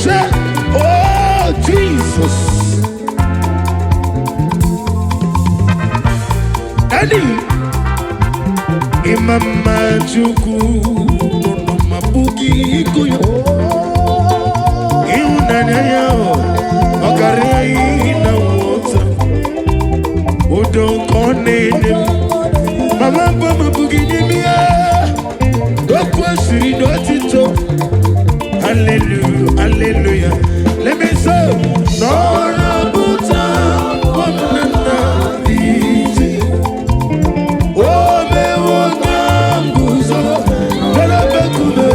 Ose, oh Jesus. Daddy, Imama Chukwu nọ mabuki ikuyo. Ịhụnanya ya ọ karịa ihe na nghọta. Udo nke ọ na-enye m. Mama mbụ mabughị n'ime ya. O kwesịrị n'otito. Hallelujah, hallelujah. Let me say, n'ọrapụta nna dị iche. O mewo ka m guzo n'ebekume.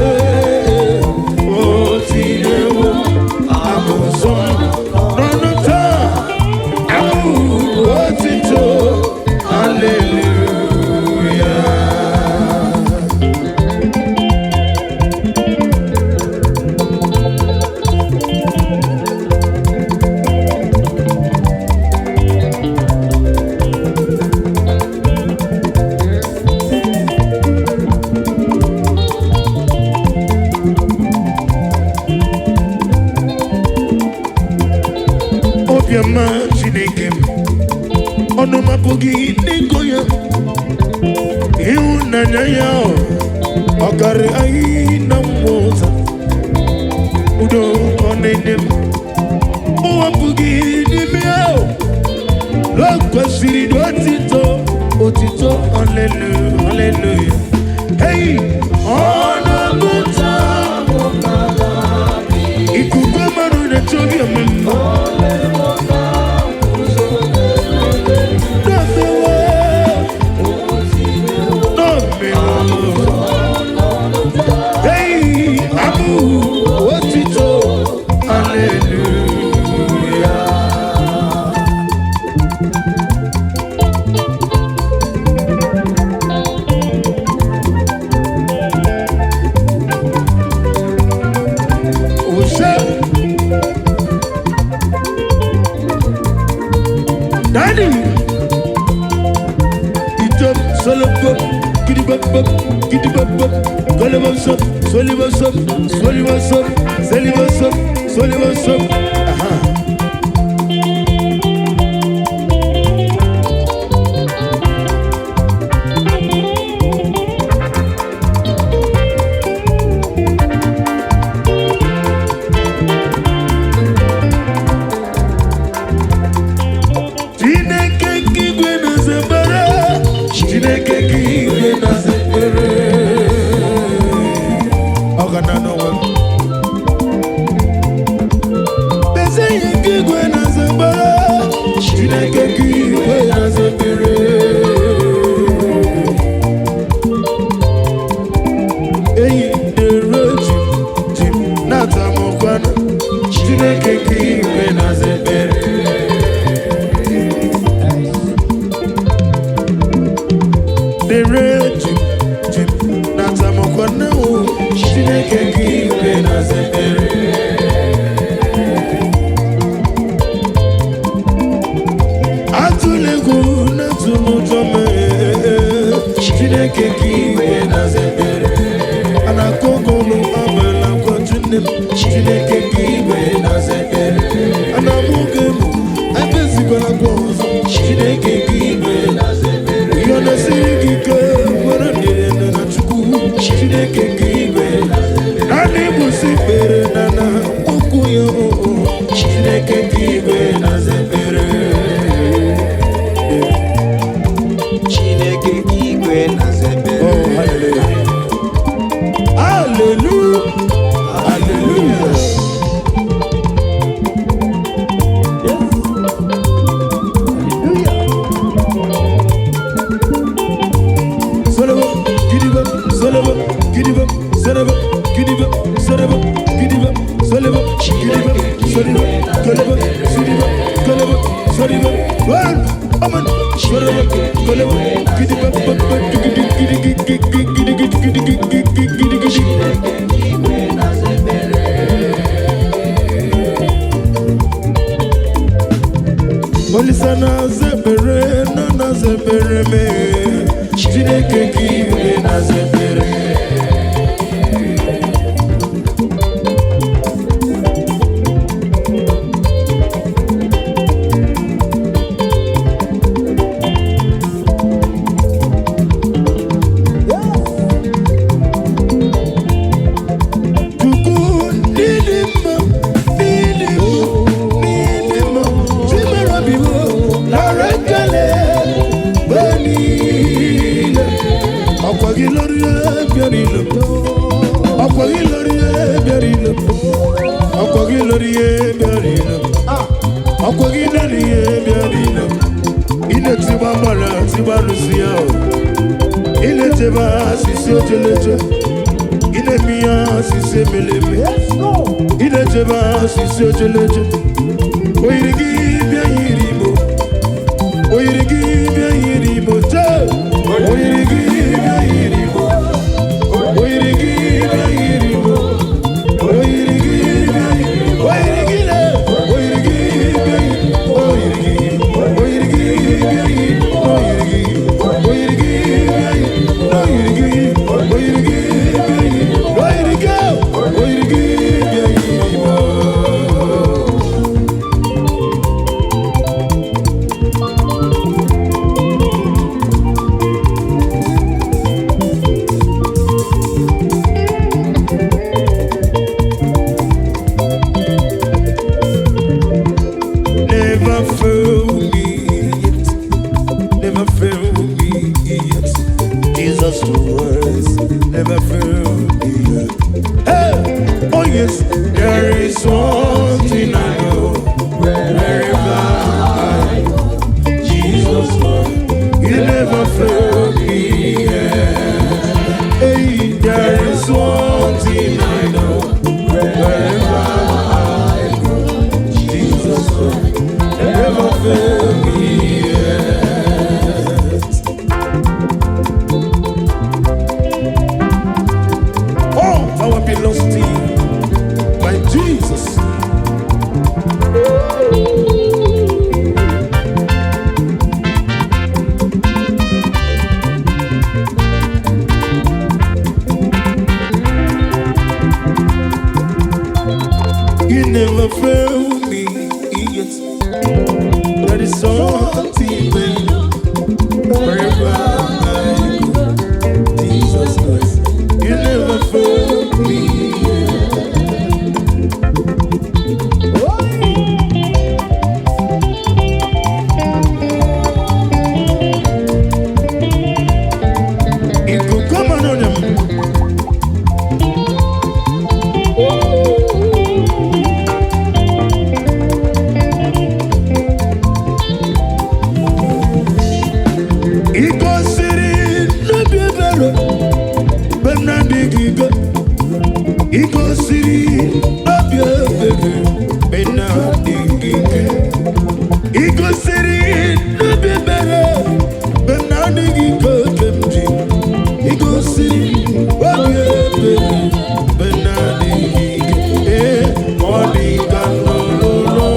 O tinyewo abụ nsọ m n'ọnụ taa. Abụ otito. Hallelujah. Obiọma Chineke m, ọnụ m apụghị n'ịgụ ya. Ịhụnanya ya ọ karịrị anyị na mmụta. Udo ọ na-enye m, ụwa apụghị n'ime ya. O kwesịrị n'otito, otito, hallelujah, hallelujah. Hey, ọ na-amụta ikuku mmadụ na-eche obiọma m. Na-emewo, na-emewo. Hey, abụ otito, hallelujah. Ose, Daddy, Ijom, solobom, gidibom, gidibom, golobom, solibom, solibom, selibom, solibom. Aha. Chineke nke igwe na-aza ekpere. Chineke nke igwe na-aza ekpere. Ọ ga na n'onwe m. Eze ihe nke igwe na-aza ekpere. Chineke nke igwe na-aza ekpere. Eyi na-eru ji ji na-ata m ụkwanụ. Chineke nke igwe na-aza ekpere. Dere ji ji na-ata m ụkwanụ. Chineke nke igwe na-aza ekpere. Atụla egwu na-atụ m ụjọ mee. Chineke ka igwe na-aza ekpere. A na-akụ ogolo abala kwatu nne m. Chineke ka igwe na-aza ekpere. A na-amụ oge mụ ebezikwala kwa ọzọ. Chineke ka igwe na-aza ekpere. Ihe ọ na-esiri gị ike nwere ndidi na Chukwu. Chineke ka igwe na-aza ekpere. Naanị ịgbụsị ikpere na na okwu ya o. Chineke ka igwe na-aza ekpere. Chineke igwe na-aza ekpere. Oh, hallelujah. Hallelujah. Hallelujah. Solobo, gidibo, solobo, gidibo, solobo, gidibo, solobo, gidibo, solobo, gidibo, solobo, golobo, siribo, golobo, solobo. One, aman, solobo, golobo, gidibo, bo, bo, gidi, gidi, gidi, gidi, gidi, gidi, gidi, gidi, gidi. Chineke igwe na-aza ekpere. Olisa na-aza ekpere, nọ na-aza ekpere mee. Chineke ka igwe na-aza ekpere. Ọkwa gị lọrọ ihe bịara ilo m. Ọkwa gị lọrọ ihe bịara ilo m. Ọkwa gị lọrọ ihe bịara ilo m. Ị na-etigba mgbala tigba arụsị ya o. Ị na-echebe asịsị ojeleje. Ị na-eme ihe asịsị emeleme. Ị na-echebe asịsị ojeleje. O yiri gị bịa yiri imo. O yiri gị bịa yiri imo jee. O yiri gị bịa yiri imo. O yiri gị bịa yiri imo. O yiri gị bịa yiri imo. O yiri gị le. O yiri gị bịa yiri imo. O yiri gị. O yiri gị bịa yiri imo. O yiri gị. O yiri gị bịa yiri imo. O yiri gị. O yiri gị bịa yiri imo. O yiri gị. O yiri gị bịa yiri imo. Never fail me yet. Never fail me yet. Jesus was never fail me yet. Hey! Oh yes, there is one thing I know. Wherever I go, Jesus was. He never fail me yet. Hey, there is one thing I know. Wherever I go, Jesus was. Never fail me yet. All power belongs to you, by Jesus. You never fail me yet. That is something I know. Wherever I go, Jesus Christ, you never fail me yet. Ikuku ọma m. Ị gosiri n'obi ebere mgbe m na-adịghị ike. Ị gosiri n'obi ebere mgbe m na-adịghị ike. Ị gosiri n'obi ebere mgbe m na-adịghị ike oke m ji. Ị gosiri obi ebere mgbe m na-adịghị ike. Ee, ọ dị ka n'olulu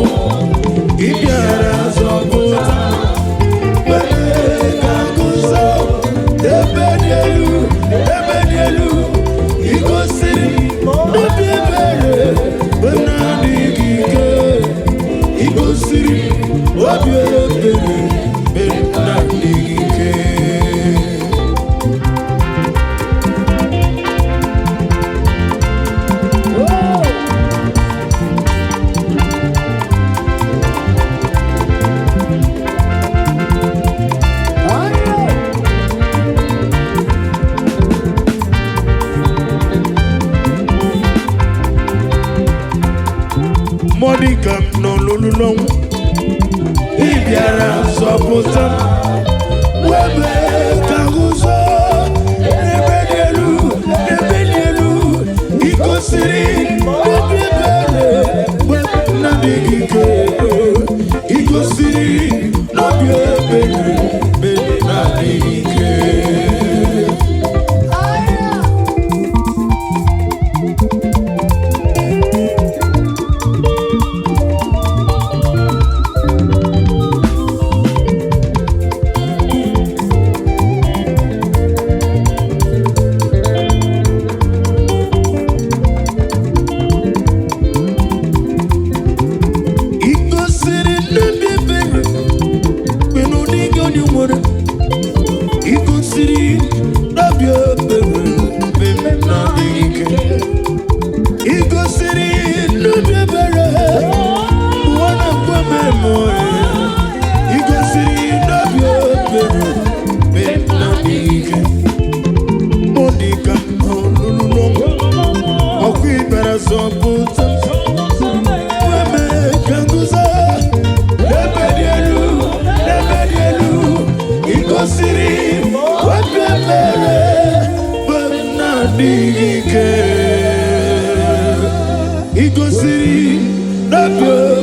ị bịara zọpụta. Ebe dị elu, ebe dị elu, ị gosiri n'obi ebere mgbe m na-adịghị ike. Ị gosiri obi ebere mgbe m na-adịghị ike. Mọdịka m nọ n'olulu ọnwụ, ị bịara zọpụta m. Wee mee ka guzo n'ebe dị elu, n'ebe dị elu. Ị gosiri n'obi ebere mgbe m na-adịghị ike. Ị gosiri n'obi ebere mgbe m na-adịghị ike. Adịghị ike. Ị gosiri n'obi.